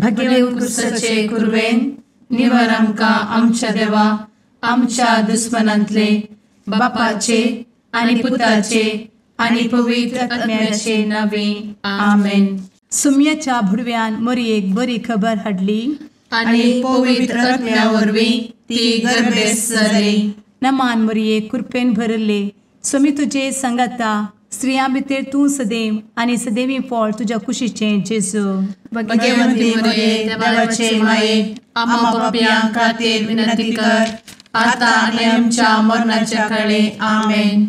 भगेव कुरवेन निवर आमकां आमच्या देवा आमच्या दुस्मनांतले बापाचे आनी पुताचे आनी पवित्र आत्म्याचे नावे आमेन. सुम्याच्या भुडव्यान मोरयेक बरी खबर हाडली आनी पवित्र आत्म्या वरवीं ती गर्भेस्त जाली. नमान मोरये, कृपेन भरले, स्वामी तुजे संगाता, स्त्रियां भितर तूं सदैव आनी सदैवी फळ तुज्या कुशीचें जेजू. भगवंती मोरये, देवाचे माये, आम्हा पापयां खातीर विनंती कर आता आनी आमच्या मरणाच्या काळे. आमेन.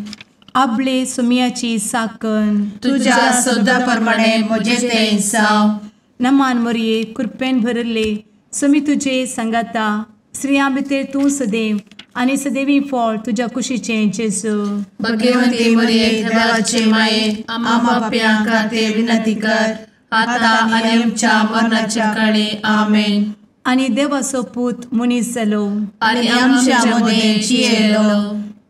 आपले सुम्याची साकन तुज्या सदा प्रमाणे म्हजें तें जावं. नमान मोरये, कृपेन भरले, स्वामी तुजे संगाता, स्त्रियां भितर तूं सदैव आनी सदैवी फळ तुज्या कुशीचें जेजू. भगवंती मोरये, देवाचे माये, आम्हा पापयां खातीर विनंती कर आता आनी आमच्या मरणाच्या काळे. आमेन. आनी देवाचो पूत मनीस जालो आनी आमच्या मदें जियेलो.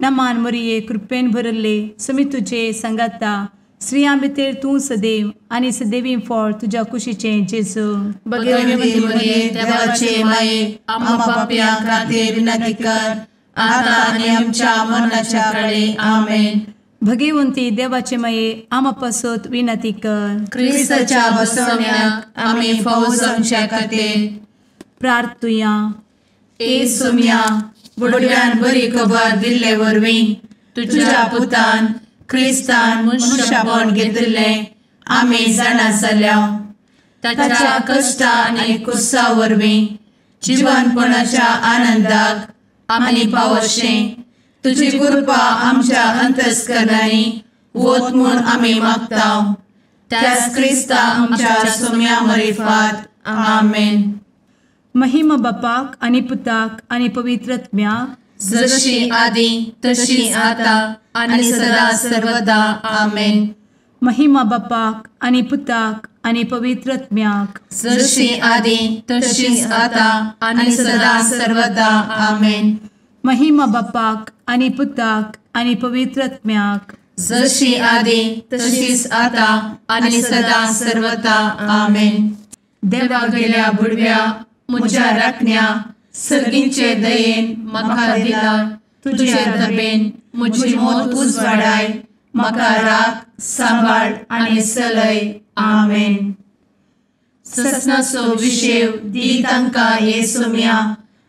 नमान मोरये, कृपेन भरले, स्वामी तुजे संगाता, स्त्रियां भितर तूं सदैव आनी सदैवी फळ तुज्या कुशीचें जेजू. भगवंती मोरये, देवाचे माये, आम्हा पापयां खातीर विनंती कर आता आनी आमच्या मरणाच्या काळे. आमेन. भगवंती देवाचे माये, आम्हा पासत विनंती कर. क्रिस्ताच्या बसवण्याक आमी फावो जावच्या खातीर प्रार्थुया. ए सुम्या, बुडव्यान बरी खबर दिल्ले वरवीं तुज्या पुतान क्रिस्तान मनशापण घेतिल्लें आमी जाणा जाल्या. ताच्या कश्टा आनी कुसा वरवीं जिवनपणाच्या आनंदाक आमी पावशें तुजी कृपा आमच्या अंतस्करणांनी वत म्हूण आमी मागता. त्याच क्रिस्ता आमच्या सुम्या मरिफात. आमेन. महिमा बापाक आनी पुताक आनी पवित्र आत्म्याक, जशी आदी तशी आता आनी सदा सर्वदा. आमेन. महिमा बापाक आनी पुताक आनी पवित्र आत्म्याक, जशी आदी तशी आता आनी सदा सर्वदा. आमेन. महिमा बापाक आनी पुताक आनी पवित्र आत्म्याक, जशी आदी तशीच आता आनी सदा सर्वदा. आमेन. देवा गेल्या बुडव्या म्हज्या राखण्या सर्गींचे दयेन म्हाका दिला तुजे दबेन म्हजी मोत उजवाडाय, म्हाका राख सांबाळ आनी सलय. आमेन. ससनाचो विशेव दी तांकां हे सुम्या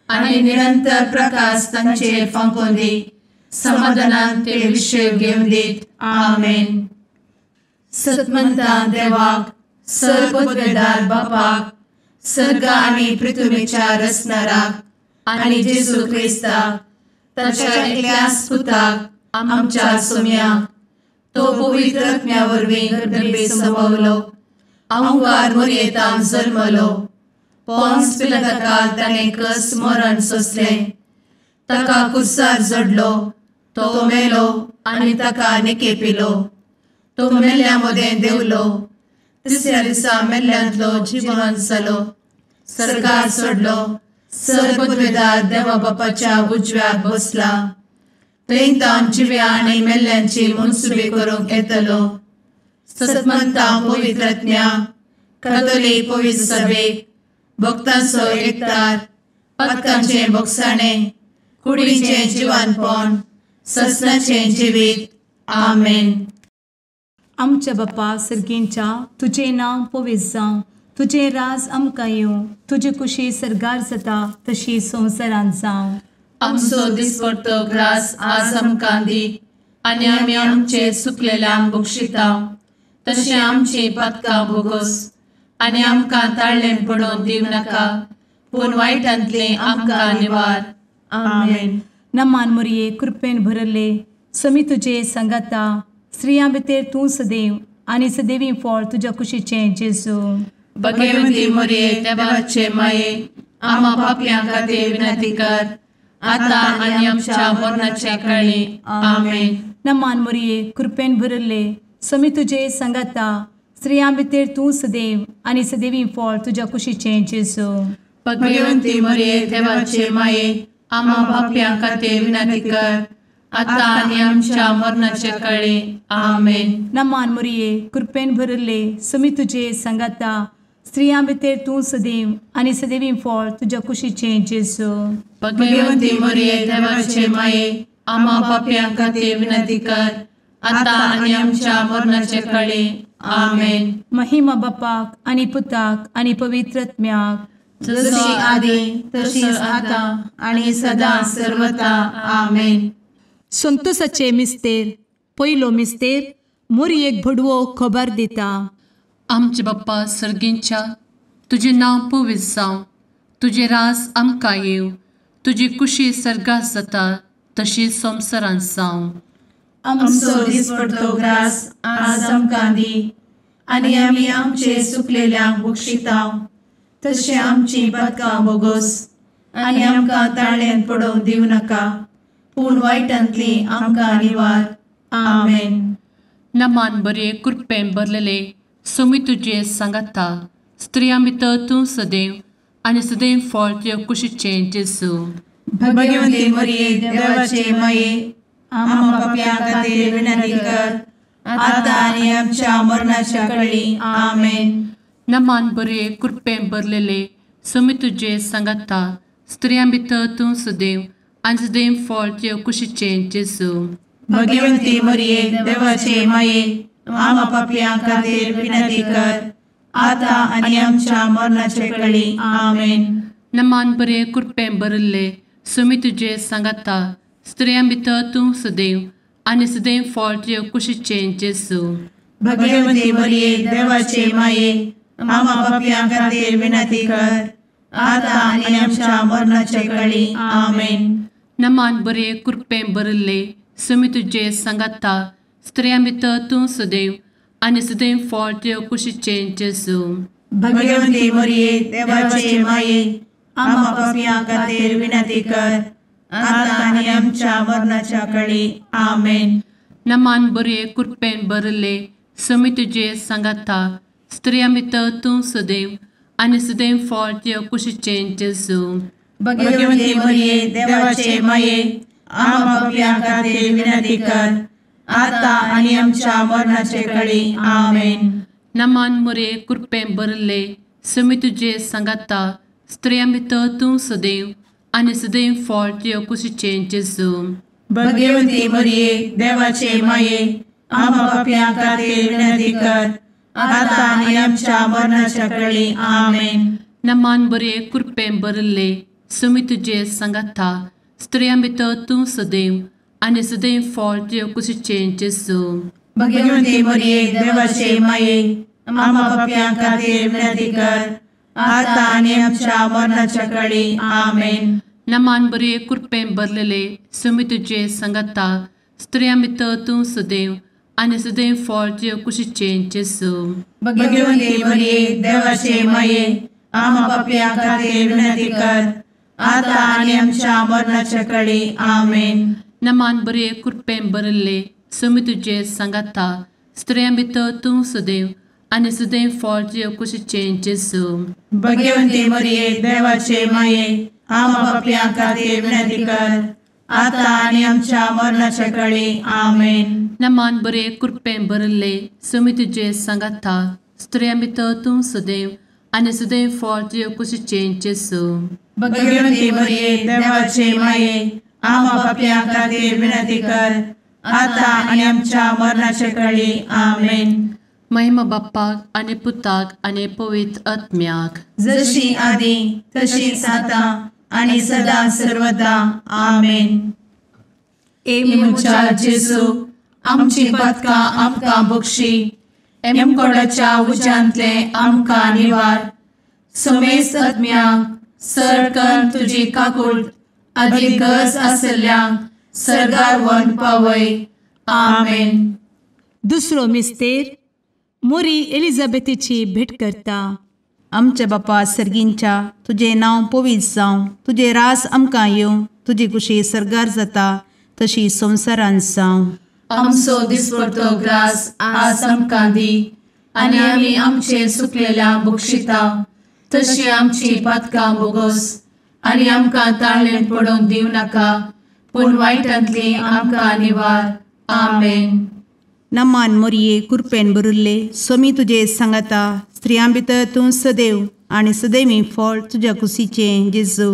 आनी निरंतर प्रकाश तांचेर फांकोवन दी, समाधानान ते विशेव घेवन दीत. आमेन. सतमंता देवाक, सर्वपदवेदार बापाक, सर्ग आनी पृथ्वीच्या रचणाराक आनी जेजू क्रिस्ताक ताच्या एकल्याच पुताक आमच्या सुम्याक, तो पवित्र आत्म्या वरवीं गर्भे संभवलो, अहंकार मोरयेतान जल्मलो, पोन्स पिलाताकाल ताणें कस मरण सोंसलें, ताका कुर्सार जडलो, तो मेलो आनी ताका निकेपिलो, तो मेल्ल्या मदें देंवलो, तिसऱ्या दिसा मेल्ल्यांतलो जिवन जालो, सर्गार सोडलो, सर्वपदवेदार देवा बापाच्या उजव्याक बसला, थंय तावन जिव्या आनी मेल्ल्यांची मनसुबी करूंक येतलो. सतमंता पवित्र आत्म्या, कातोलीक पवित्र सभेक, भक्तांचो एकतार, पातकांचें भोगसाणें, कुडीचें जिवानपण, ससनाचें जिवीत. आमेन. आमच्या बापा सर्गींच्या, तुजें नांव पवित्र जावं, तुजें राज आमकां येवं, तुजी कुशी सर्गार जाता तशी संवसारांत जावं. आमचो दिसपडतो ग्रास आज आमकां दी आनी आमी आमचे सुकलेल्यांक बक्षिता तशें आमची पातकां भोगोस आनी आमकां ताळ्ळें पडोवन दिवं नाका, पूण वायटांतलें आमकां निवार. आमेन. नमान मोरये, कृपेन भरले, स्वामी तुजे संगाता, स्त्रियां भितर तूं सदैव आनी सदैवी फळ तुज्या कुशीचें जेजू. भगवंती मोरये, देवाचे माये, आम्हा पापयां खातीर विनंती कर आता आनी आमच्या मरणाच्या काळी. आमेन. नमान मोरये, कृपेन भरले, स्वामी तुजे संगाता, स्त्रियां भितर तूं सदैव आनी सदैवी फळ तुज्या कुशीचें जेजू. भगवंती मोरये, देवाचे माये, आम्हा पापयां खातीर विनंती कर आता आनी आमच्या मरणाच्या काळी. आमेन. नमान मोरये, कृपेन भरले, स्वामी तुजे संगाता, स्त्रियां भितर तूं सदैव आनी सदैवी फळ तुज्या कुशीचें जेजू. भगवंती मरिये देवाचे माये, आम्हा पापयां खातीर विनंती कर, आतां आनी आमच्या मरणाचे कळे. आमेन. महिमा बापाक आनी पुताक आनी पवित्र आत्म्याक, जशी आदी तशीच आतां आनी सदां सर्वता. आमेन. संतोषाचे मिस्तेर. पयलो मिस्तेर मोरयेक भडवो खबर दिता. आमचे बाप्पा सर्गींच्या, तुजें नांव पवित्र जावं, तुजें राज आमकां येवं, तुजी कुशी सर्गात जाता तशी संवसारांत जावं. आमचो दिसपडतो ग्रास आज आमकां दी, आनी आमी आमचे सुकलेल्यांक बक्षिता तशें आमची पातकां बोगोस, आनी आमकां ताळ्यांत पडोवंक दिवं नाका, पूण वायटांतली आमकां निवार. आमेन. नमान बरे कृपेन भरलेले सोमी तुजे सांगाता, स्त्रियां भितर तूं सदैव आनी सदैव फळ तुज्या कुशीचें जेजू. भगवंती मरिये देवाचे माये, आम्हा पापयां खातीर विनंती कर, आतां आनी आमच्या मरणाच्या कळी. आमेन. नमान बरे कृपेन भरलेले सोमी तुजे सांगाता, स्त्रियां भितर तूं सदैव आनी सदैव फळ तुज्या कुशीचें जेजू. भगवंती मरिये देवाचे माये, आम्हा पापयां खातीर विनंती कर, आतां आनी आमच्या मरणाचे कळी. आमेन. नमान बरे कृपेन भरिल्ले सोमी तुजे सांगाता, स्त्रियां भितर तूं सदैव आनी सदैव फळ तुज्या कुशीचें जेजू. भगवंती मरिये देवाचे माये, आम्हा पापयां खातीर विनंती कर, आतां आनी आमच्या मरणाचे कळी. आमेन. नमान बरे कृपेन भरिल्ले सोमी तुजे सांगाता, स्त्रियां भितर तूं सदैव आनी सदैव फळ तुज्या कुशीचें जेजू. भगवंती मरिये देवाचे माये, आम्हा पापयां खातीर विनंती कर, आतां आनी आमच्या मरणाच्या कळी. आमेन. नमान बरे कृपेन भरिल्ले सोमी तुजे सांगाता, स्त्रियां भितर तूं सदैव आनी सदैव फळ तुज्या कुशीचें जेजू. भगवंती मरिये देवाचे माये, आम्हा पापयां खातीर विनंती कर, आतां आनी आमच्या मरणाचे कळी. आमेन. नमान मरिये कृपेन भरिल्ले सोमी तुजे सांगाता, स्त्रियां भितर तूं सदैव आनी सदैव फळ तुज्या कुशीचें जेजू. भगवंती मरिये देवाचे माये, आम्हा पापयां खातीर विनंती कर, आतां आनी आमच्या मरणाच्या कळी. आमेन. नमान बरे कृपेन भरिल्ले सोमी तुजे सांगाता, स्त्रियां भितर तूं सदैव आनी सदैव फळ तुज्या कुशीचें जेजू. भगवंती मरिये देवाचे माये, आम्हा पापयां खातीर विनंती कर, आतां आनी आमच्या मरणाच्या कळी. आमेन. नमान बरे कृपेन भरलेले सोमी तुजे सांगाता, स्त्रियां भितर तूं सदैव आनी सदैव फळ तुज्या कुशीचें जेजू. भगवंती मरिये देवाचे माये, आम्हा पापयां खातीर विनंती कर, आतां आनी आमच्या मरणाच्या कळी. आमेन. नमान बरे कृपेन भरिल्ले सोमी तुजे सांगाता, स्त्रियां भितर तूं सदैव आनी सदैव फळ तुज्या कुशीचें जेजू. भगवंती मरिये देवाचे माये, आम्हा पापयां खातीर विनंती कर, आतां आनी आमच्या मरणाच्या कळी. आमेन. नमान बरे कृपेन भरिल्ले सोमी तुजे सांगाता, स्त्रियां भितर तूं सदैव आनी सदैव फळ तुज्या कुशीचें जेजू. भगवंती मरिये देवाचे माये, आम्हा पापयां खातीर विनंती कर, आतां आनी आमच्या मरणाच्या कळी. आमेन. महिमा बाप्पाक आनी पुताक आनी पवित्र आत्म्याक, जशी आदी तशीच आतां आनी सदां सर्वदा. आमेन. ए म्हज्या जेजू, आमची पातकां आमकां बक्षी, एमकोडाच्या उज्यांतले आमकां निवार, समेस्त आत्म्यांक सरकन तुजी काकूट आदी गरज आशिल्ल्यांक सर्गार व्हरून पावय. आमेन. दुसरो मिस्तेर मोरी एलिझाबेथीची भेट करता. आमच्या बापा सर्गींच्या, तुजें नांव पवित्र जावं, तुजें रास आमकां येवं, तुजी कुशी सर्गार जाता तशी संवसारांत जावं. आमचो दिसपडतो ग्रास आज आमकां दी, आनी आमी आमचे सुकलेल्या बक्षिता तशी आमची पातकां बोगोस, आनी आमकां ताळ्ळेंत पडोवंक दिवं नाका, पूण वायटांतली आमकां निवार. आमेन. नमान मोरये कृपेन भरिल्ले, स्वामी तुजे सांगाता, स्त्रियां भितर तूं सदैव आनी सदैवी फळ तुज्या कुशीचें जेजू।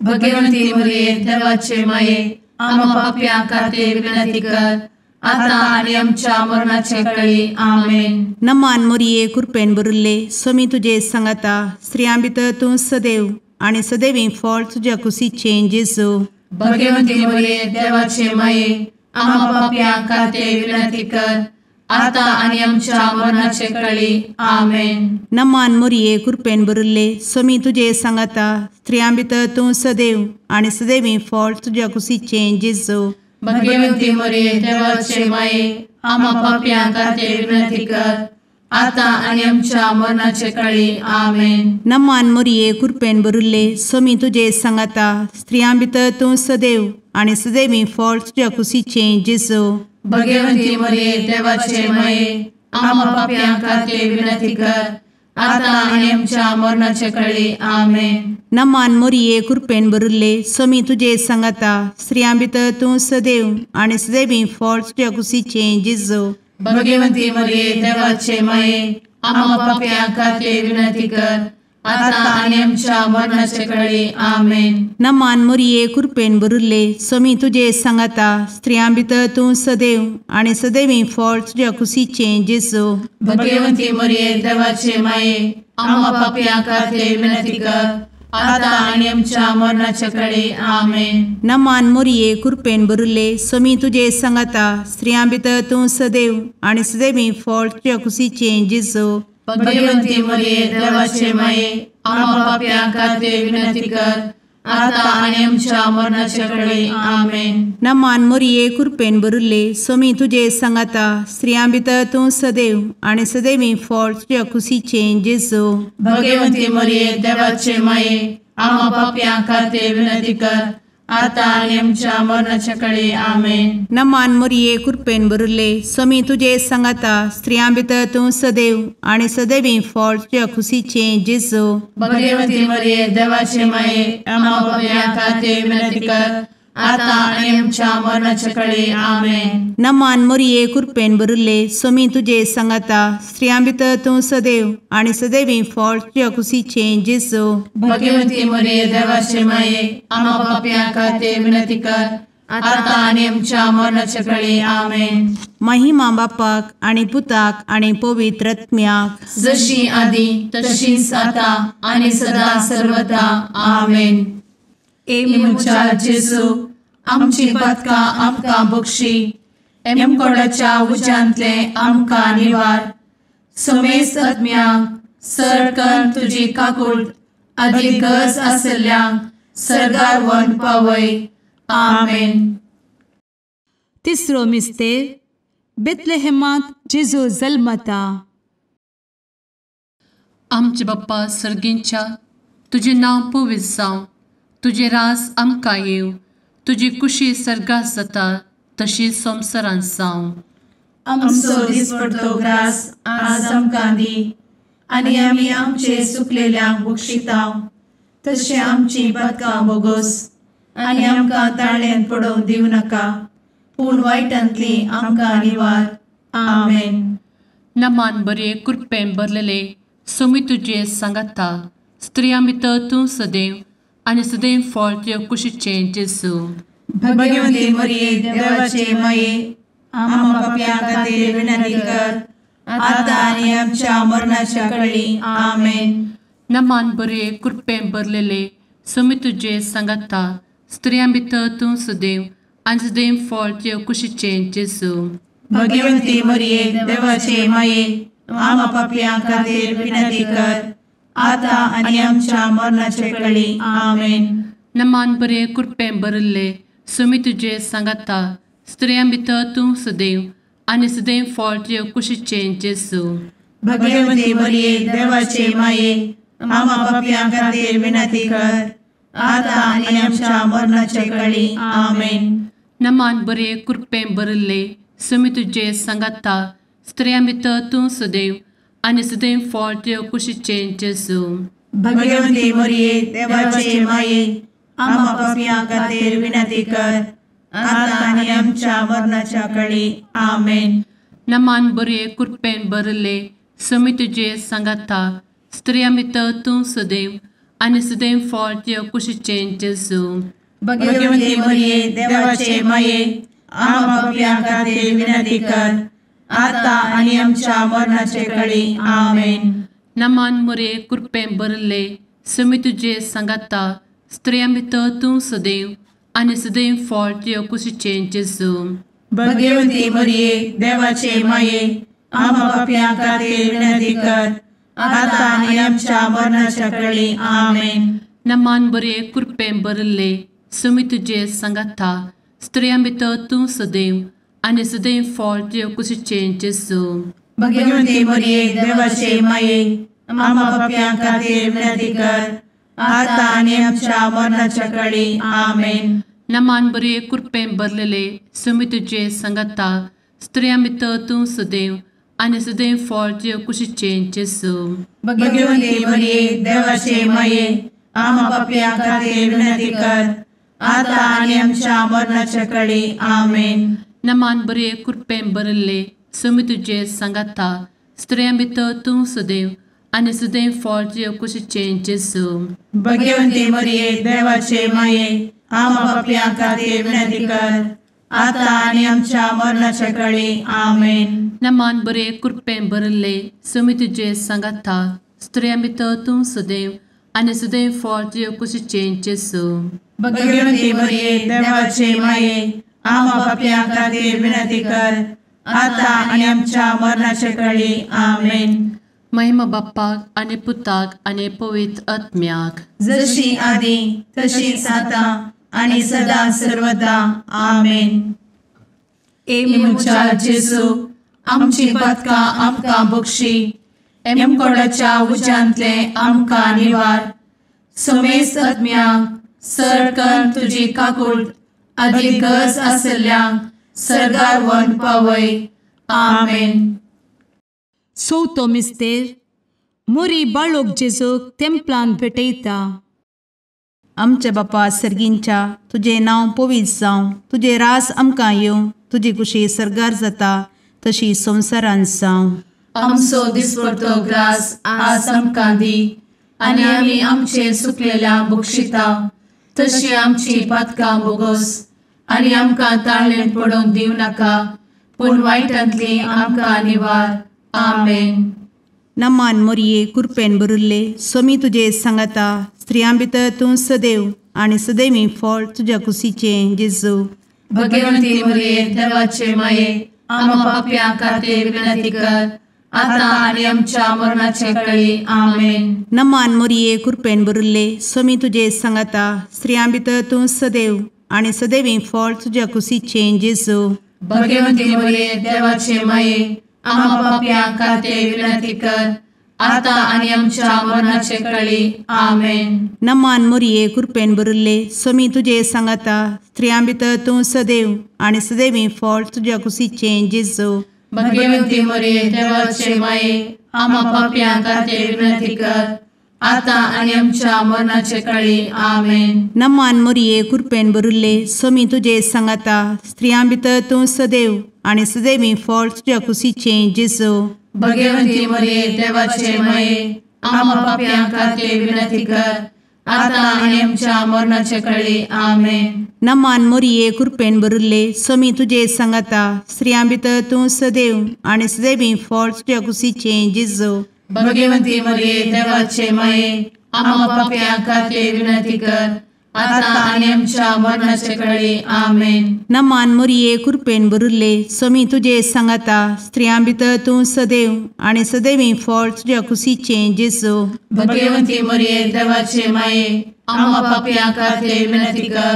भगवंती मरिये देवाचे माये, आम्हा पाप्यां खातीर विनंती कर, आतां आनी आमच्या मरणाचे वेळी। आमेन। नमान मरिये, कृपेन भरिल्ले, स्वामी तुजे सांगाता, स्त्रियां भितर तूं सदैव आनी सदैवी फळ तुज्या कुशीचें जेजू। भगवंती मरिये देवाचे माये, आम्हा पाप्यां खातीर विनंती कर, आतां आनी आमच्या मरणाचे वेळी। आमेन। नमान मरिये, कृपेन भरिल्ले, स्वामी तुजे सांगाता, स्त्रियां भितर तूं सदैव आनी सदैवी फळ तुज्या कुशीचें जेजू। भगवंती मरिये देवाचे माये, आम्हा पाप्यां खातीर विनंती कर, आतां आनी आमच्या मरणाचे वेळी। आमेन। नमान मरिये, कृपेन भरिल्ले, स्वामी तुजे सांगाता, स्त्रियां भितर तूं सदैव आनी सदैवी फळ तुज्या कुशीचें जेजू। भगवंती मरिये देवाचे माये, आम्हा पाप्यां खातीर विनंती कर, आतां आनी आमच्या मरणाचे वेळी। आमेन। नमान मरिये, कृपेन भरिल्ले, स्वामी तुजे सांगाता, स्त्रियां भितर तूं सदैव आनी सदैवी फळ तुज्या कुशीचें जेजू। भगवंती मरिये देवाचे माये, आम्हा पाप्यां खातीर विनंती कर, आतां आनी आमच्या मरणाचे वेळी। आमेन। नमान मरिये, कृपेन भरिल्ले, स्वामी तुजे सांगाता, स्त्रियां भितर तूं सदैव आनी सदैवी फळ तुज्या कुशीचें जेजू। भगवंती मरिये देवाचे माये, आम्हा पाप्यां खातीर विनंती कर, आतां आनी आमच्या मरणाचे वेळी। आमेन। नमान मरिये, कृपेन भरिल्ले, स्वामी तुजे सांगाता, स्त्रियां भितर तूं सदैव आनी सदैवी फळ तुज्या कुशीचें जेजू। भगवंती मरिये देवाचे माये, आम्हा पाप्यां खातीर विनंती कर, आतां आनी आमच्या मरणाचे वेळी। आमेन। नमान मरिये, कृपेन भरिल्ले, स्वामी तुजे सांगाता, स्त्रियां भितर तूं सदैव आनी सदैवी फळ तुज्या कुशीचें जेजू। भगवंती मरिये देवाचे माये, आम्हा पाप्यां खातीर विनंती कर, आतां आनी आमच्या मरणाचे वेळी। आमेन। नमान मरिये, कृपेन भरिल्ले, स्वामी तुजे सांगाता, स्त्रियां भितर तूं सदैव आनी सदैवी फळ तुज्या कुशीचें जेजू। भगवंती मरिये देवाचे माये, आम्हा पाप्यां खातीर विनंती कर, आतां आनी आमच्या मरणाचे वेळी। आमेन। नमान मरिये, कृपेन भरिल्ले, स्वामी तुजे सांगाता, स्त्रियां भितर तूं सदैव आनी सदैवी फळ तुज्या कुशीचें जेजू। भगवंती मरिये देवाचे माये, आम्हा पाप्यां खातीर विनंती कर, आतां आनी आमच्या मरणाचे वेळी। आमेन। महिमा बापाक आनी पुताक आनी पवित्र आत्म्याक, जशी आदी तशीच आतां आनी सदा सर्वदा। आमेन। ए म्हज्या जेजू, आमची पातकां आमकां बक्षी, एमकोडाच्या उज्यांतले आमकां निवार, समेस्त आत्म्यांक सरकन तुजी काकूट आदी गरज आसल्ल्यांक सर्गार व्हरून पावय। आमेन। तिसरो मिस्तेर, बेथलेहेमांत जेजू जल्मता। आमचे बाप्पा सर्गींच्या, तुजें नांव पवित्र जावं, तुजें राज आमकां येवं, तुजी कुशी सर्गात जाता तशी संवसारांत जावं। आमचो दिसपडतो ग्रास आज आमकां दी, आनी आमी आमचे सुकलेल्यांक बक्षितांव, तशें आमची पातकां बोगोस, आनी आमकां ताळ्यान पडोवंक दिवं नाका, पूण वायटांतली आमकां निवार। आमेन। नमान बरे कृपेन भरलेले, स्वामी तुजे सांगाता, स्त्रियां भितर तूं सदैव आनी सदैव फळ तुज्या कुशीचें जेजू। भगवंती मरिये देवाचे माये, आम्हा पाप्यां खातीर विनंती कर, आतां आनी आमच्या मरणाच्या वेळी। आमेन। नमान बरे कृपेन भरलेले, स्वामी तुजे सांगाता, स्त्रियां भितर तूं सदैव आनी सदैव फळ तुज्या कुशीचें जेजू। भगवंती मरिये देवाचे माये, आम्हा पाप्यां खातीर विनंती कर, आतां आनी आमच्या मरणाचे वेळी। आमेन। नमान बरे कृपेन भरिल्ले, स्वामी तुजे सांगाता, स्त्रियां भितर तूं सदैव आनी सदैव फळ तुज्या कुशीचें जेजू। भगवंती मरिये देवाचे माये, आम्हा पाप्यां खातीर विनंती कर, आतां आनी आमच्या मरणाचे वेळी। आमेन। नमान बरे कृपेन भरिल्ले, स्वामी तुजे सांगाता, स्त्रियां भितर तूं सदैव आनी सदैव फळ तुज्या कुशीचें जेजू। भगवंती मरिये देवाचे माये, आम्हा पाप्यां खातीर विनंती कर, आतां आनी आमच्या मरणाच्या वेळी। आमेन। नमान बरे कृपेन भरिल्ले, समी तुजे सांगाता स्त्रियां भितर तूं सदैव आनी सदैव फळ तुज्या कुशीचें जेजू. भगवती मरिये देवाचे माये आम्हा पाप्यां खातीर विनंती कर आता आनी आमच्या मरणाचे कळी. आमेन. नमान मोरये कृपेन भरिल्ले समी तुजे सांगाता स्त्रियां भितर तूं सदैव आनी सदैव फळ तुज्या कुशीचें जेजू. भगवती मरिये देवाचे माये आम्हा पाप्यां खातीर विनंती कर आता आनी आमच्या मरणाच्या कळी. आमेन. नमान बरे कृपेन भरिल्ले समी तुजे सांगाता स्त्रियां भितर तूं सदैव आनी सदैव फळ तुज्या कुशीचें जेजू. भगवती मरिये देवाचे माये आम्हा पाप्यां खातीर विनंती कर आता आनी आमच्या मरणाच्या कळी. आमेन. नमान बरे कृपेन भरलेले समी तुजे सांगाता स्त्रियां भितर तूं सदैव आनी सदैव फळ तुज्या कुशीचें जेजू. भगवती मरिये देवाचे माये आम्हा पाप्यां खातीर विनंती कर आता आनी आमच्या मरणाच्या कळी. आमेन. नमान बरे कृपेन भरिल्ले समी तुजे सांगाता स्त्रियां भितर तूं सदैव आनी सदैव फळ तुज्या कुशीचें जेजू. भगवती मरिये देवाचे माये आम्हा पाप्यां खातीर विनंती कर आता आनी आमच्या मरणाच्या कळी. आमेन. नमान बरे कृपेन भरिल्ले समी तुजे सांगाता स्त्रियां भितर तूं सदैव आनी सदैव फळ तुज्या कुशीचें जेजू. भगवती मरिये देवाचे माये आम्हा पाप्यां खातीर विनंती कर आता आनी आमच्या मरणाच्या कळी. आमेन. महिमा बाप्पाक आनी पुताक आनी पवित्र आत्म्याक, जशी आदी तशीच आता आनी सदा सर्वदा. आमेन. ए म्हज्या जेजू आमची पातकां आमकां बक्षी, एमकोडाच्या उज्यांतले आमकां निवार, समेस्त आत्म्यांक सरकन तुजी काकूट आदी गरज आसल्ल्यांक सर्गार व्हरून पावय. आमेन. चवथो मिस्तेर मोरी बाळोक जेजूक तेंपलान भेटयता. आमच्या बापा सर्गींच्या तुजें नांव पवित्र जावं, तुजें रास आमकां येवं, तुजी कुशी सर्गार जाता तशी संवसारांत जावं. आमचो दिसपडतो ग्रास आज आमकां दी आनी आमी आमचे सुकलेल्या बक्षिता तशी आमची पातकां बोगोस आनी आमकां ताळेन पडोवंक दिवं नाका, पूण वायटांतली आमकां निवार. आमेन. नमान मोरये कृपेन भरिल्ले स्वामी तुजे सांगाता स्त्रियां भितर तूं सदैव आनी सदैवी फळ तुज्या कुशीचें जेजू. भगवती मोरये देवाचे माये आम्हा पाप्यां खातीर विनंती कर आता आनी आमच्या मरणाचे कळी. आमेन. नमान मोरये कृपेन भरिल्ले स्वामी तुजे सांगाता स्त्रियां भितर तूं सदैव आनी सदैवी फळ तुज्या कुशीचें जेजू. भगवती मोरये देवाचे माये आम्हा पाप्यां खातीर विनंती कर आता आनी आमच्या मरणाचे कळी. आमेन. नमान मोरये कृपेन भरिल्ले स्वामी तुजे सांगाता स्त्रियां भितर तूं सदैव आनी सदैवी फळ तुज्या कुशीचें जेजू. भगवती मोरये देवाचे माये आम्हा पाप्यां खातीर विनंती कर आता आनी आमच्या मरणाचे कळी. आमेन. नमान मोरये कृपेन भरिल्ले स्वामी तुजे सांगाता स्त्रियां भितर तूं सदैव आनी सदैवी फळ तुज्या कुशीचें जेजू. भगवती मोरये देवाचे माये आम्हा पाप्यां खातीर विनंती कर आता आनी आमच्या मरणाचे कळी. आमेन. नमान मोरये कृपेन भरिल्ले स्वामी तुजे सांगाता स्त्रियां भितर तूं सदैव आनी सदैवी फळ तुज्या कुशीचें जेजू. भगवती मोरये देवाचे माये आम्हा पाप्यां खातीर विनंती कर आता आनी आमच्या मरणाचे कळी. आमेन. नमान मोरये कृपेन भरिल्ले स्वामी तुजे सांगाता स्त्रियां भितर तूं सदैव आनी सदैवी फळ तुज्या कुशीचें जेजू. भगवती मोरये देवाचे माये आम्हा पाप्यां खातीर विनंती कर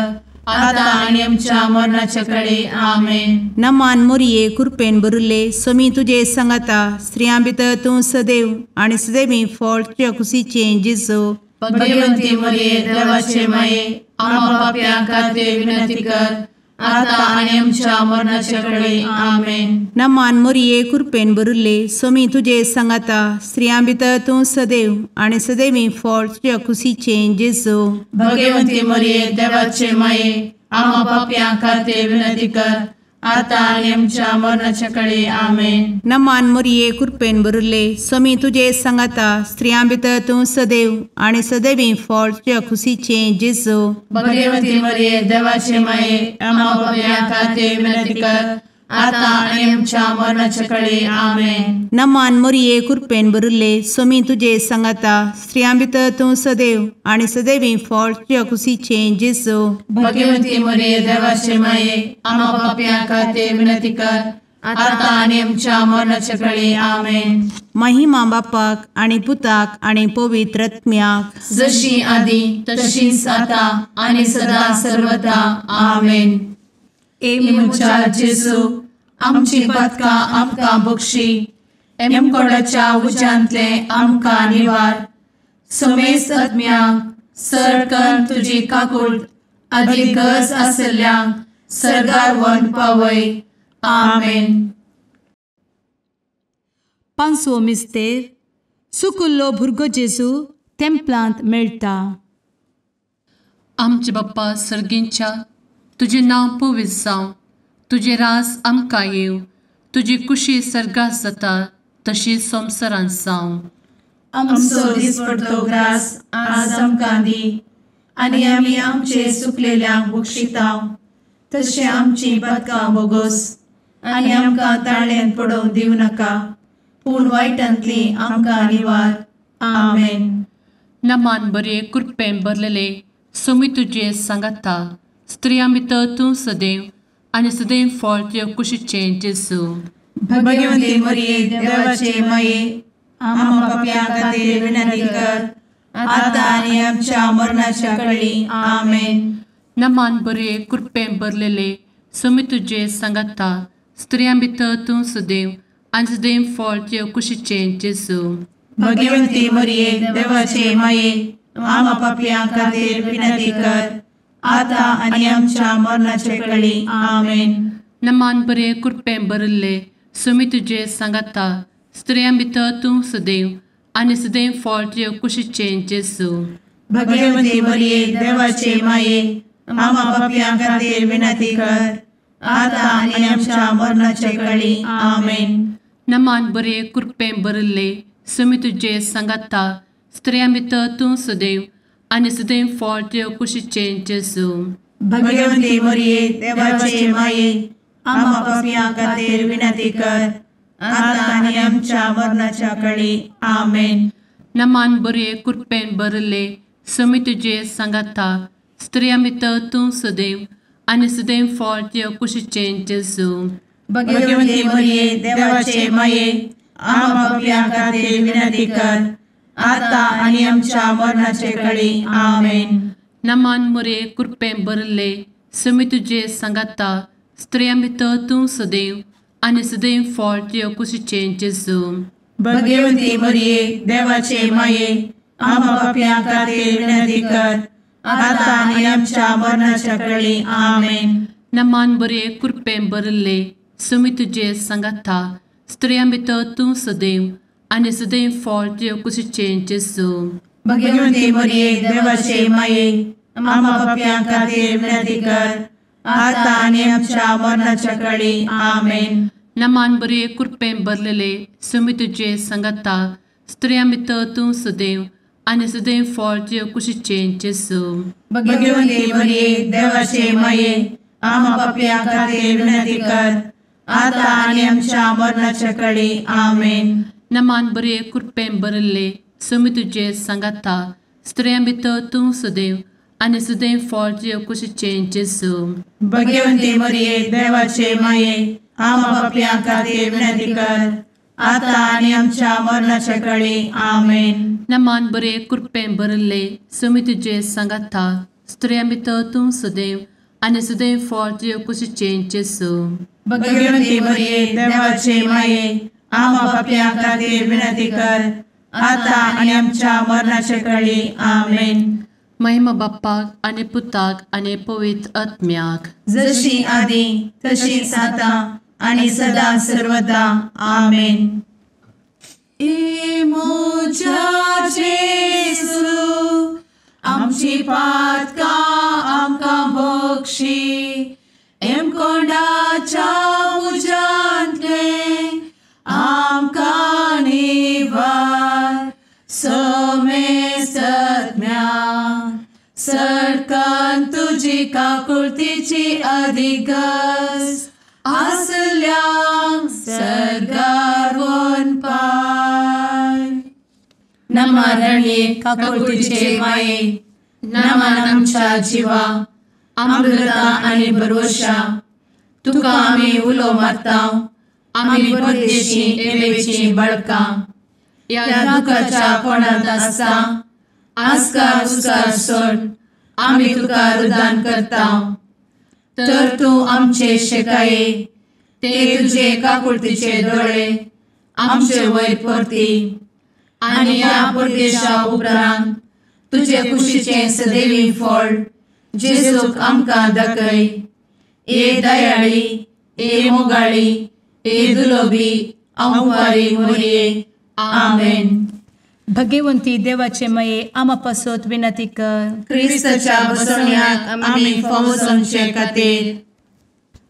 आता आनी आमच्या मरणाचे कळी. आमेन. नमान मोरये कृपेन भरिल्ले स्वामी तुजे सांगाता स्त्रियां भितर तूं सदैव आनी सदैवी फळ तुज्या कुशीचें जेजू. भगवती मोरये देवाचे माये आम्हा पाप्यां खातीर विनंती कर आता आनी आमच्या मरणाचे कळी. आमेन. नमान मोरये कृपेन भरिल्ले स्वामी तुजे सांगाता स्त्रियां भितर तूं सदैव आनी सदैवी फळ तुज्या कुशीचें जेजू. भगवती मोरये देवाचे माये आम्हा पाप्यां खातीर विनंती कर आतां आनी आमच्या मरणाच्या कळे. आमेन. नमान मोरये कृपेन भरिल्ले स्वामी तुजे सांगाता, स्त्रियां भितर तूं सदैव आनी सदैवी फळ तुज्या खुशीचें जेजू. भगवती मरिये देवाचे माये, आम्हा पाप्यां खातीर विनंती कर, आतां आनी आमच्या मरणाच्या कळे. आमेन. नमान मोरये कृपेन भरिल्ले स्वामी तुजे सांगाता, स्त्रियां भितर तूं सदैव आनी सदैवी फळ तुज्या खुशीचें जेजू. भगवती मरिये देवाचे माये, आम्हा पाप्यां खातीर विनंती कर, आतां आनी आमच्या मरणाच्या कळे. आमेन. महिमा बापाक आनी पुताक आनी पवित्र आत्म्याक, जशी आदी तशीच आतां आनी सदा सर्वदा. आमेन. ए म्हज्या जेजू, आमची पातकां आमकां बक्षी, एमकोडाच्या उज्यांतले आमकां निवार, समेस्त आत्म्यांक सरकन तुजी काकूट आदी गरज आशिल्ल्यांक सर्गार व्हरून पावय. आमेन. पांचवो मिस्तेर. सुकुल्लो भुरगो जेजू तेंपलांत मेळटा. आमचे बाप्पा सर्गींच्या, तुजें नांव पवित्र जावं, तुजें राज आमकां येवं, तुजी कुशी सर्गात जाता तशी संवसारांत जावं. आमचो दिसपडतो ग्रास आज आमकां दी, आनी आमी आमचे सुकलेल्यांक बक्षिता तशें आमची पातकां बोगोस, आनी आमकां ताळ्यांत पडोवंक दिवं नाका, पूण वायटांतली आमकां निवार. आमेन. नमान बरे कृपेन भरलेले स्वामी तुजे सांगाता, स्त्रियां भितर तूं सदैव आनी सदैव फळ तुज्या कुशीचें जेजू. भगवती मरिये देवाचे माये, आम्हा पाप्यां खातीर विनंती कर, आतां आनी आमच्या मरणाच्या कळी. आमेन. नमान बरे कृपेन भरलेले स्वामी तुजे सांगाता, स्त्रियां भितर तूं सदैव आनी सदैव फळ तुज्या कुशीचें जेजू. भगवती मरिये देवाचे माये, आम्हा पाप्यां खातीर विनंती कर, आतां आनी आमच्या मरणाच्या कळी. आमेन. नमान बरे कृपेन भरिल्ले स्वामी तुजे सांगाता, स्त्रियां भितर तूं सदैव आनी सदैव फळ तुज्या कुशीचें जेजू. भगवती मरिये देवाचे माये, आम्हा पाप्यां खातीर विनंती कर, आतां आनी आमच्या मरणाच्या कळी. आमेन. नमान बरे कृपेन भरिल्ले स्वामी तुजे सांगाता, स्त्रियां भितर तूं सदैव आनी सदैव फळ तुज्या कुशीचें जेजू. भगवती मरिये देवाचे माये, आम्हा पाप्यां खातीर विनंती कर, आतां आनी आमच्या मरणाच्या कळी. आमेन. नमान बरे कृपेन भरिल्ले स्वामी तुजे सांगाता, स्त्रियां भितर तूं सदैव आनी सदैव फळ तुज्या कुशीचें जेजू. भगवती मरिये देवाचे माये, आम्हा पाप्यां खातीर विनंती कर, आतां आनी आमच्या मरणाचे कळी. आमेन. नमान मरिये कृपेन भरिल्ले स्वामी तुजे सांगाता, स्त्रियां भितर तूं सदैव आनी सदैव फळ तुज्या कुशीचें जेजू. भगवती मरिये देवाचे माये, आम्हा पाप्यां खातीर विनंती कर, आतां आनी आमच्या मरणाच्या कळी. आमेन. नमान बरे कृपेन भरिल्ले स्वामी तुजे सांगाता, स्त्रियां भितर तूं सदैव आनी सदैव फळ तुज्या कुशीचें जेजू. भगवती मरिये देवाचे माये, आम्हा पाप्यां खातीर विनंती कर, आतां आनी आमच्या मरणाच्या कळी. आमेन. नमान बरे कृपेन भरलेले स्वामी तुजे सांगाता, स्त्रियां भितर तूं सदैव आनी सदैव फळ तुज्या कुशीचें जेजू. भगवती मरिये देवाचे माये, आम्हा पाप्यां खातीर विनंती कर, आतां आनी आमच्या मरणाच्या कळी. आमेन. नमान बरे कृपेन भरिल्ले स्वामी तुजे सांगाता, स्त्रियां भितर तूं सदैव आनी सदैव फळ तुज्या कुशीचें जेजू. भगवती मरिये देवाचे माये, आम्हा पाप्यां खातीर विनंती कर, आतां आनी आमच्या मरणाच्या कळी. आमेन. नमान बरे कृपेन भरिल्ले स्वामी तुजे सांगाता, स्त्रियां भितर तूं सदैव आनी सदैव फळ तुज्या कुशीचें जेजू. भगवती मरिये देवाचे माये, आम्हा पाप्यां खातीर विनंती कर, आतां आनी आमच्या मरणाच्या कळी. आमेन. महिमा बाप्पाक आनी पुताक आनी पवित्र आत्म्याक, जशी आदी तशीच आतां आनी सदा सर्वदा. आमेन. ए म्हज्या जेजू, आमची पातकां आमकां बक्षी, एमकोंडाच्या तुजी काकुळतीची अधिगस आसल्यांक सर्गार वनपाय. नमा रणये काकुळतीचे माये, नमन आमच्या जिवा, अमृता आनी भरवशा, तुका आमी उलो मारता, आमी परदेशी एवेची बळकां, ह्या दुखाच्या कोणांत आसता आस्कार उस्कार सोड आमी तुका रुदान करता. तर तूं आमचे शेकाये ते तुजे काकुळतीचे दोळे आमचे वयर परती आनी ह्या परदेशा उपरांत तुजे कुशीचें सदैवी फळ जेजूक आमकां दाखय. ए दयाळी, ए मोगाळी, ए दुलोबी अंवारी मोरये. आमेन. भगवंती देवाचे मये आमा पासत विनंती कर. क्रिस्ताच्या बसवण्याक आमी फावो जावचे खातीर.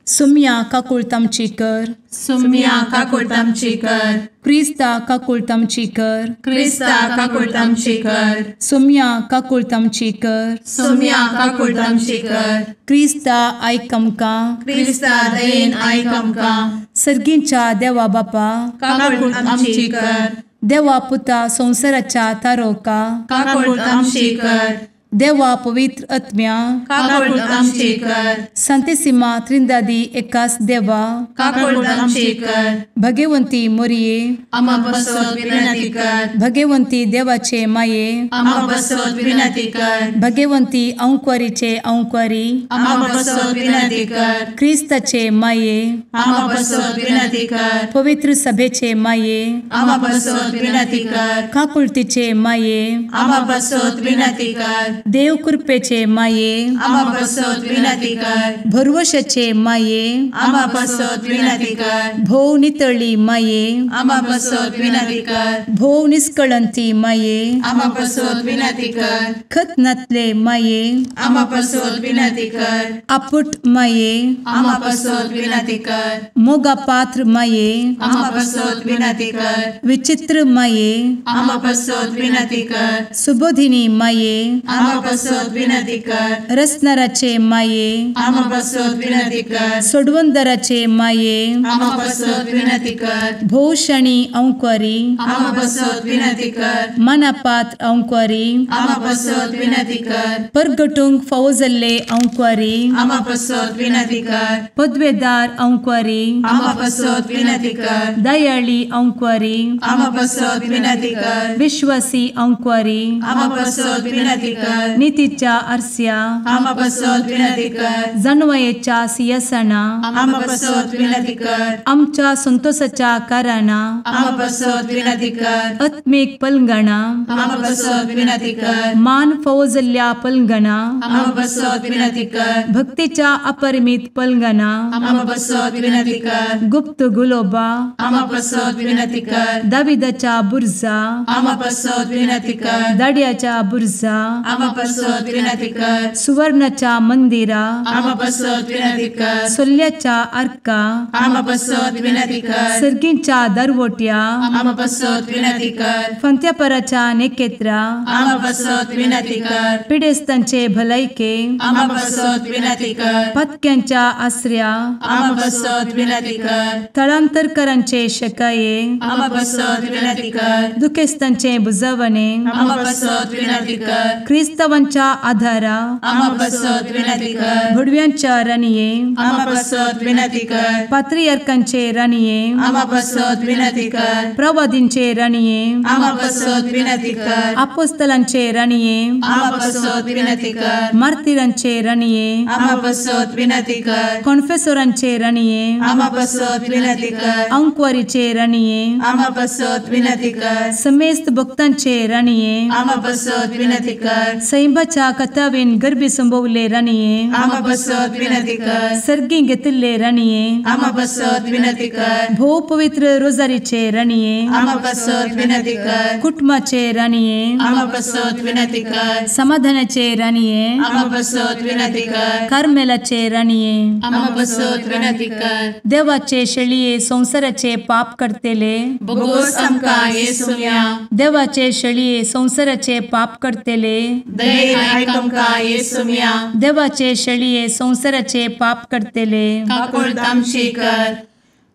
सुम्या काकुळत आमची कर. सुम्या काकुळत आमची कर. क्रिस्ता काकुळत आमची कर. क्रिस्ता काकुळत आमची कर. सुम्या काकुळत आमची कर. सुम्या काकुळत आमची कर. क्रिस्ता आयक आमकां. क्रिस्ता दयेन आयक आमकां. सर्गींच्या देवा बापा काकुळत आमची कर. देवा पुता संवसाराच्या तारोका काकुळत आमची कर. देवा पवित्र आत्म्या काकुळत आमची कर. संतेसिमा त्रिंदादी एकास देवा काकुळत आमची कर. भगवंती मोरये आमा पासत विनंती कर. भगवंती देवाचे माये आमा पासत विनंती कर. भगवंती अंकुरीचे अंकुरी आमा पासत विनंती कर. क्रिस्ताचे माये आमा पासत विनंती कर. पवित्र सभेचे माये आमा पासत विनंती कर. काकुळतीचे माये आमा पासत विनंती कर. देव कृपेचे माये आमा पासत विनंती कर. भरवशाचे माये आमा पासत विनंती कर. भोव नितळी माये आमा पासत विनंती कर. भोव निष्कळंती माये आमा पासत विनंती कर. खत नातले माये आमा पासत विनंती कर. आपुट माये आमा पासत विनंती कर. मोगा पात्र माये आमा पासत विनंती कर. विचित्र माये आमा पासत विनंती कर. सुबोधिनी माये आमा पासत विनंती कर. रसनाराचे माये आमा पासत विनंती कर. सोडवंदराचे माये आमा पासत विनंती कर. भोवशणी अंकुरी आमा पासत विनंती कर. मनापात्र अंकुरी आमा पासत विनंती कर. परगटूंक फावो जाल्ले अंकुरी आमा पासत विनंती कर. पदवेदार अंकुरी आमा पासत विनंती कर. दयाळी अंकुरी आमा पासत विनंती कर. विश्वासी अंकुरी आमा पासत विनंती कर. नितीच्या आरस्या आमा पासत विनंती कर. जानवयेच्या सिंहासना आमा पासत विनंती कर. आमच्या संतोषाच्या कारणा आमा पासत विनंती कर. आत्मीक पलंगणा आमा पासत विनंती कर. मान फावो जाल्ल्या पलंगणा आमा पासत विनंती कर. भक्तीच्या अपरिमित पलंगणा आमा पासत विनंती कर. गुप्त गुलोबा आमा पासत विनंती कर. दाविदाच्या बुर्जा आमा पासत विनंती कर. दाड्याच्या बुर्जा आमा पासत विनंती कर. सुवर्णाच्या मंदिरा आमा पासत विनंती कर. सोल्ल्याच्या आर्का आमा पासत विनंती कर. सर्गींच्या दरवट्या आमा पासत विनंती कर. फंत्यापराच्या नेकेत्रा आमा पासत विनंती कर. पिडेस्तांचे भलायके आमा पासत विनंती कर. पत्क्यांच्या आसऱ्या आमा पासत विनंती कर. थळांतरकरांचे शकाये आमा पासत विनंती कर. दुखेस्तांचे बुजवणे आमा पासत विनंती कर. क्रिस्तावांच्या आधारा आमा पासत विनंती कर. भुडव्यांच्या राणये आमा पासत विनंती कर. पात्रियार्कांचे राणये आमा पासत विनंती कर. प्रवादींचे राणये आमा पासत विनंती कर. आपोस्तलांचे राणये आमा पासत विनंती कर. मार्तिरांचे राणये आमा पासत विनंती कर. कॉन्फेसोरांचे राणये आमा पासत विनंती कर. अंकुवारीचे राणये आमा पासत विनंती कर. समेस्त भक्तांचे राणये आमा पासत विनंती कर. सैंबाच्या कथावेन गर्भी संभवले राणये आमा पासत विनंती कर. सर्गी घेतिल्ले राणये आमा पासत विनंती कर. भोव पवित्र रोजारीचे राणये आमा पासत विनंती कर. कुटुंबाचे राणये आमा पासत विनंती कर. समाधानाचे राणये आमा पासत विनंती कर. कार्मेलाचे राणये आमा पासत विनंती कर. देवाचे शेळये संवसाराचे पाप करतेले बोगोस आमकां येसुम्या देवाचे शेळये संवसाराचे पाप करतेले दयेन आयक आमकां येसुम्या। देवाचे शेळये संवसाराचे पाप करतले काकुळट आमची कर।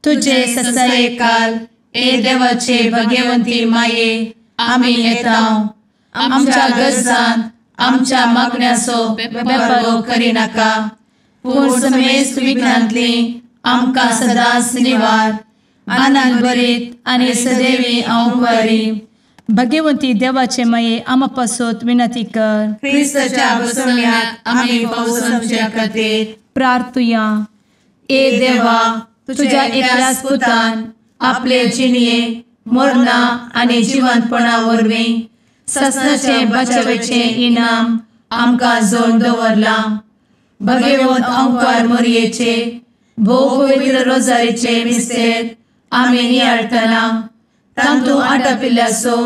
तुजे ससायेकाल ए देवाचे भगवंती माये आमी येता आमच्या गरजान आमच्या मागण्याचो बेपर्वो करिनाका पूण समेस्त विघ्नांतली आमकां सदांच निवार। आनंद भरीत आनी सदैवी अंवकारी भगवंती देवाचे माये आमा पासत विनंती कर। क्रिस्ताच्या बसवण्याक आमी पावसाच्या खातीर प्रार्थुया। ए देवा तुझ्या एकल्याच पुतान आपले जिणये मरणा आनी जिवंतपणा वरवीं ससनाचे बचावेचे इनाम आमकां जोडून दवरलां। भगवंत अंकार मोरयेचे भोव पवित्र रोजारीचे मिस्तेर आमी नियाळटना तांतू आटापिल्ल्याचो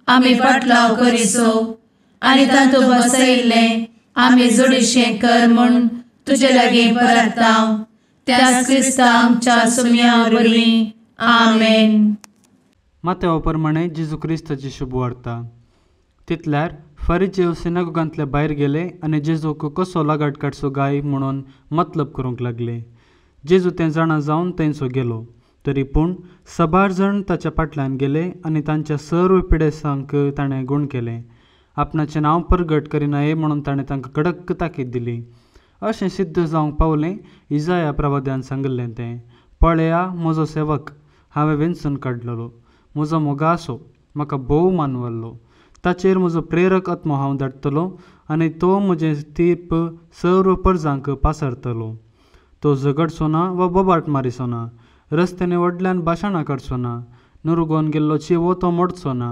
आमी पाटलाव करिसो आनी तांतू बसयिल्लें आमी जोडीशें कर म्हूण तुजे लागीं परता त्याच क्रिस्ता आमच्या सुम्या वरवीं आमेन। मात्या प्रमाणे जेजू क्रिस्ताची शुभवार्ता। तितल्यार फारिजेव सिनागोगांतले भायर गेले आनी जेजूक कसो लागाट काडचो गाय म्हणून मतलब करूंक लागले। जेजू तें जाणा जावन थंयचो गेलो, तरी पूण सबार जाण ताच्या फाटल्यान गेले आनी तांच्या सर्व पिडेसांक ताणें गूण केलें। आपणाचें नांव परगट करिनाये म्हणून ताणें तांकां कडक ताकीद दिली। अशें सिद्ध जावंक पावलें इजाया प्रवाद्यान सांगिल्लें तें, पळया म्हजो सेवक हांवें वेंचून काडलेलो, म्हजो मोगासो, म्हाका भोव मानवल्लो, ताचेर म्हजो प्रेरक आत्मो हांव धाडटलो आनी तो म्हजें तीर्प सर्व परजांक पासरतलो। तो झगडचो ना वा बोबाट मारिचो ना, रस्त्याने व्हडल्यान भाशणां करचो ना, नुरगोन गेल्लो चिवो तो मोडचो ना,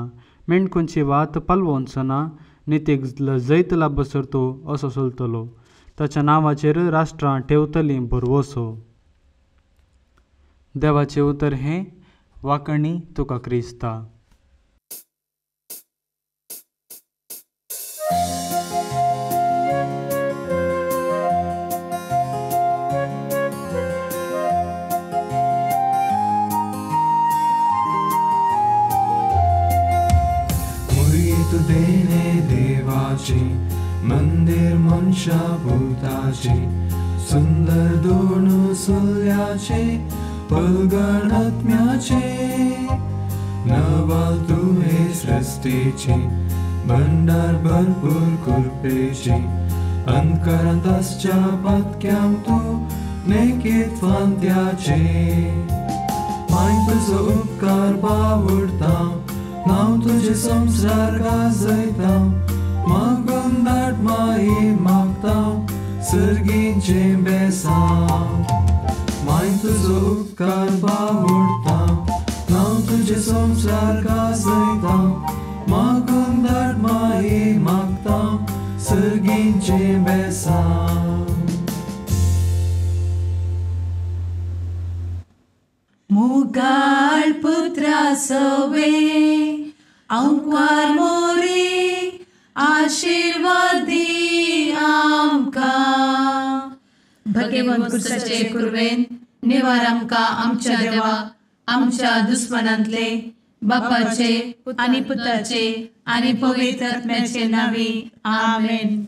मेणकुंची वात पालवोनचो ना, नितीक जैत लाबसर तो असो चलतलो। ताच्या नांवाचेर राष्ट्रां ठेवतलीं भरवसो। देवाचें उतर हें वाकणी तुका क्रिस्ता। देवाची मंदिर मनशा भूताची सुंदर दोन सुल्याचे पलगण आत्म्याचे नवाल तुवे सृष्टीची भंडार भरपूर कृपेची अंतकरांत आसच्या पातक्यांक तूं नेकीत फांत्याचे माय तुजो उपकार बावडता नांव तुजें संवसार गाजयता मागून धाड माई मागता सर्गीचें बेसांव माय तुजो उपकार बावडता नांव तुजें संवसार गाजयता मागून धाड माई मागता सर्गीचें बेसांव। मुगाळ पुत्रा सवे अंकार मोरे आशीर्वादी आमकां। भगवंत क्रिस्ताचे कुर्वेन निवार आमकां आमच्या देवा आमच्या दुस्मनांतले बापाचे आनी पुताचे आनी पवित्र आत्म्याचे नांवी आमेन।